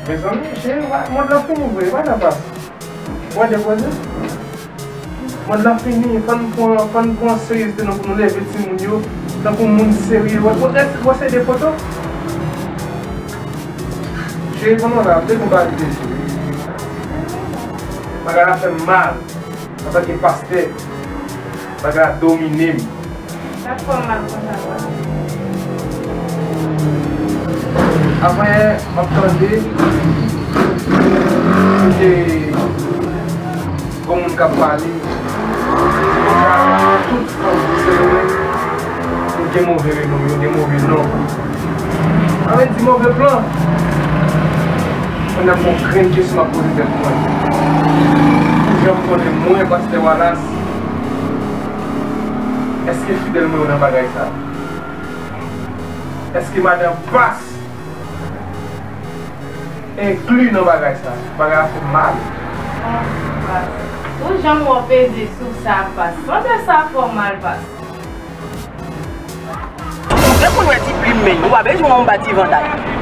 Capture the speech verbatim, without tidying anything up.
Mezanmi, cheri, mond lan fini vre, pa nan pas. Wè depoze. Mond lan fini, fò n pran, fò n pran seryezte nou pou nou leve timoun yo tankou moun serye. Wè, wè, wè se de foto. Cheri, konnen la, m te konn pale de sou. Bagay la fè m mal. Antanke pastè, bagay la domine m. Sa k fè w mal konsa, pastè? Avanyè, m ap tande, m te gon moun k ap pale. Tout fanm ki sere mwen, nou gen move renon, yo gen move non. Sa vle di move plan. Mwen ap gon grenn kesyon m ap poze tèt mwen. Pou jan m konnen mwen, pastè Wallace, èske fidèl mwen yo nan bagay sa? Èske madan Pas enkli nan bagay sa? Bagay la fè m mal. Bon, Pas. Pou jan w peze sou sa, Pas. Sanble sa fè w mal, Pas. Ou te konn wè ti plim men, ou pa bezwen wè yon ba ti vantay.